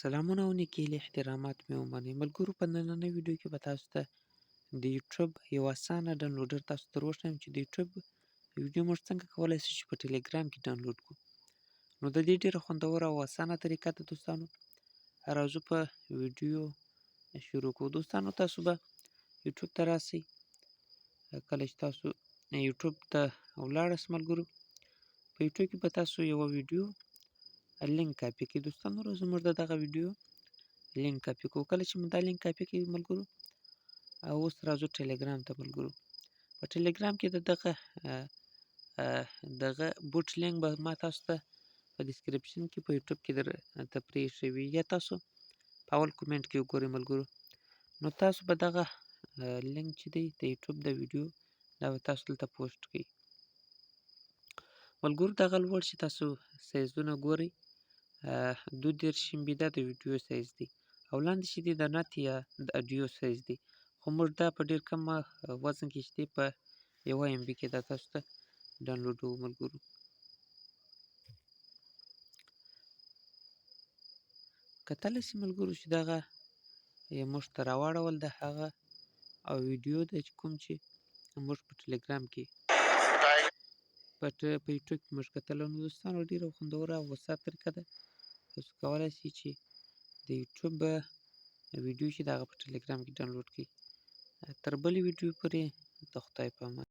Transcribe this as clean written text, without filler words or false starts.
سلامونه او نیکې هیلې احترامات مې ومنئ ملګرو. په نننۍ ویډیو کې به تاسو ته د یوټیوب یو اسانه downloader تاسو ته وښیم چې د یوټیوب ویډیو موږ څنګه کولای شو چې په ټلیګرام کې ډاونلوډ کړو. نو د دې ډیره خوندوره او اسانه طریقه ده دوستانو. راځو په ویډیو شروع کوو دوستانو. تاسو به یوټیوب ته راسئ. کله چې تاسو یوټیوب ته ولاړاست ملګرو، په یوټیوب کې به تاسو یوه ویډیو لینک کاپي کړئ دوستانو. راځو موږ د دغه ویډیو لینک کاپي کوو. کله چې موږ دا لینک کاپي کړئ ملګرو، او اوس راځو ټلیګرام ته ملګرو. په ټلیګرام کې د دغه دغه bot لینک به ما تاسو ته په description کې په یوټیوب کې درته پرېښی وي، یا تاسو په اول کومنټ کې وګورئ ملګرو. نو تاسو به دغه لینک چې دی د یوټیوب د ویډیو، دا به تاسو دلته پوسټ کړئ ملګرو. دغه لوړ چې تاسو سایزونه ګورئ، 32 MB، دا د ویډیو سایز دی، او لاندې چې دی د نت یا د اډیو سایز دی. خو موږ دا په ډېر کم وزن کې چې دی په 1 MB کې دا تاسو ته ډاونلوډوو ملګرو. کتلی شئ ملګرو چې دغه یې موږ ته راواړول، د هغه او ویډیو ده چې کوم چې موږ په ټلیګرام کې په یوټیوب کې موږ کتله. نو دوستانو، ډېره خوندوره او اسانه طریقه ده. تاسو کولای شئ چې د یوټیوب ویډیو چې د هغه په ټلیګرام کې ډاونلوډ کړئ. تر بلې ویډیو پورې د خدای په امان.